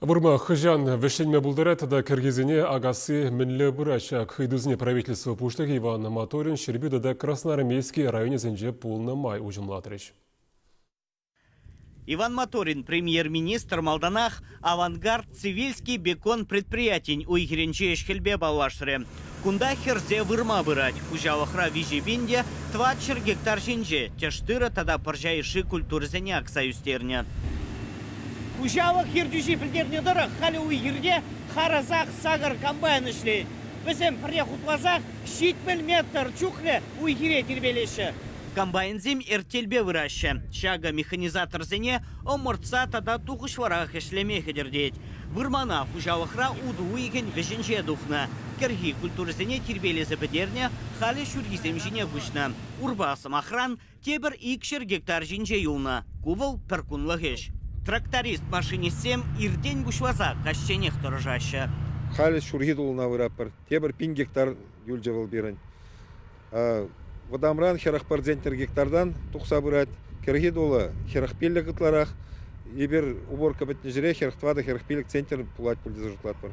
Вырма хӑҫан вӗҫленме пултарать тата кӗрхисене акасси мӗнле пырать? Ҫак ыйтусене правительство пуҫлӑхӗ Иван Моторин Ҫӗрпӳ тата Красноармейски районӗсенче пулнӑ май уҫӑмлатрӗҫ. Иван Моторин премьер-министр малтанах «Авангард» Цивильский бекон предприятин уй-хирӗнчи ӗҫ-хӗлпе паллашрӗ. Кунта хӗрсе вырма пырать. Хуҫалӑхра 3 пин те 400 гектар ҫинче тӗш-тырӑ тата пӑрҫа йышши культурӑсене акса ӳстернӗ. Хуҫалӑх ертӳҫи пӗлтернӗ тӑрӑх, халӗ уй-хирте харӑсах сакӑр комбайн ӗҫлет. Вӗсем пӗрре хутласах 70 метр чухлӗ уй-хире тирпейлеҫҫӗ. Комбайнсем эртелпе выраҫҫӗ. Ҫакӑ механизаторсене ӑмӑртса тата тухӑҫлӑрах ӗҫлеме хӗтӗртет. Вырмана хуҫалӑхра утӑ уйӑхӗн вӗҫӗнче тухнӑ. Кӗрхи культурӑсене тирпейлесе пӗтернӗ, халӗ ҫурхисем ҫине куҫнӑ. Урпа, сӑмахран, тепӗр 200 гектар ҫинче юлнӑ. Ку вӑл пӗр кунлӑх ӗҫ. Тракторист-машинистсем иртен пуҫласа каҫченех тӑрӑшаҫҫӗ. Халӗ ҫурхи тулӑна выратпӑр. Тепӗр пин гектар юлчӗ вӑл пирӗн. Вӑтамран 41 центнер гектартан тухса пырать. Кӗрхи тулӑ 45 ытларах. Эпир уборка пӗтнӗ ҫӗре 44-45 центнер пулать пуль тесе шутлатпӑр.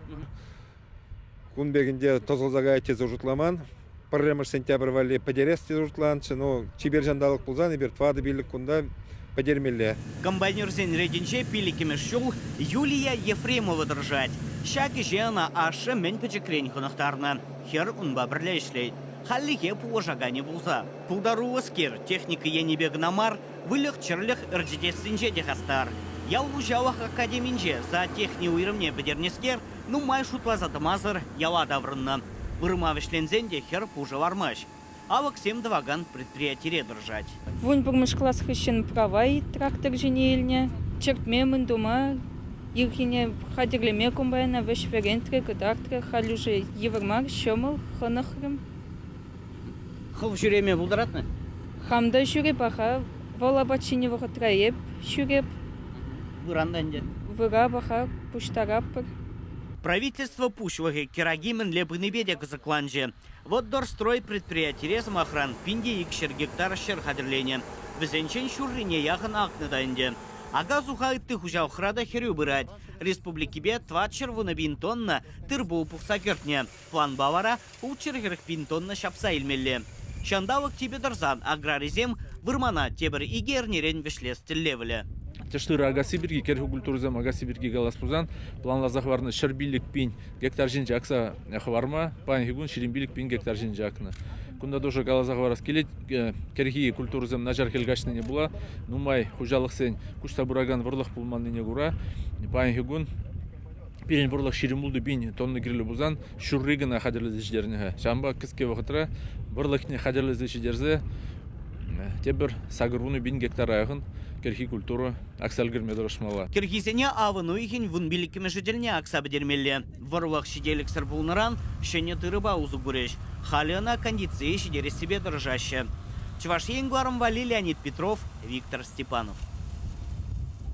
Кун пек ӗнтӗ тӑсӑлса каять тесе шутламан. Пӗрремӗш сентябрь валли пӗтерес тесе шутланччӗ, но чипер ҫанталӑк пулсан эпир тӑватӑ-пилӗк кунта пӗтермелле. Комбайнерсен ретӗнче пиллӗкмӗш ҫул Юлия Ефремова тӑрӑшать. Ҫак ӗҫе ӑна ашшӗ мӗн пӗчӗкрен хӑнӑхтарнӑ. Хӗр унпа пӗрле ӗҫлет. Хальлӗхе пулӑшаканӗ пулса. Пултаруллӑскер техника енӗпе кӑна мар, выльӑх-чӗрлӗх ӗрчетессинче те хастар. Ял хуҫалӑх академинче зоотехни уйрӑмне пӗтернӗскер нумай шутласа тӑмасӑр яла таврӑннӑ. Вырма вӗҫленсен те хӗр пушӑ лармасть. Алӑксем тӑвакан предприятире тӑрӑшать. 11-мӗш класс хыҫҫӑн права трактор ҫине илнӗ. Чӗртме, мӗн тума, ирхине хатӗрлеме комбайна вӗҫ вӗрентрӗ, кӑтартрӗ. Халь уже йывӑр мар, ҫӑмӑл, хӑнӑхрӑм. Хӑв ҫӳреме пултаратна? Хам та ҫӳреп, аха. Вӑл апат ҫинӗ вӑхӑтра эп ҫӳреп. Выран та ӗнтӗ. Выра, паха, пуҫтаратпӑр. Правительство пуҫлӑхӗ кӗраки мӗнле пынипе те кӑсӑкланчӗ. Воддорстрой предприятире, сӑмахран, 1200 гектар ҫӗр хатӗрленӗ. Вӗсенчен ҫуррине яхӑн акнӑ та ӗнтӗ. Ака-суха ытти хуҫалӑхра та хӗрӳ пырать. Республикипе 410 пин тонна тыр-пул пухса кӗртнӗ. Планпа вара 640 пин тонна ҫапса илмелле. Ҫанталӑк типӗ тӑрсан аграрисем вырмана тепӗр икӗ эрнерен вӗҫлес тӗллевлӗ. Тӗш-тырӑ акасси пирки, кӗрхи культурӑсем акасси пирки калас пулсан, планласа хӑварнӑ 105 пин гектар ҫинче акса хӑварма, паянхи кун 25 пин гектар ҫинче акнӑ. Кунта тоже каласа хӑварас килет, кӗрхи культурӑсем начар хӗл каҫнине пула нумай хуҫалӑхсен куҫса пыракан вӑрлӑх пулманнине кура паянхи кун пирӗн вӑрлӑх 26 пин тонна кирлӗ пулсан ҫурри кӑна хатӗрлесе ҫитернӗ-ха. Ҫавӑнпа кӗске вӑхӑтра вӑрлӑхне хатӗрлесе ҫитерсе тепӗр 80 пин гектара яхӑн кӗрхи культура акса ӗлкӗрме тӑрӑшмалла. Кӗрхисене авӑн уйӑхӗн 15-мӗшӗ тӗлне акса пӗтермелле. Вӑрлӑх ҫителӗксӗр пулнӑран ҫӗнӗ тырӑпа усӑ курӗҫ. Халӗ ӑна кондицие ҫитерессипе тӑрӑшаҫҫӗ. Чӑваш Ен кӑларӑм валли Леонид Петров, Виктор Степанов.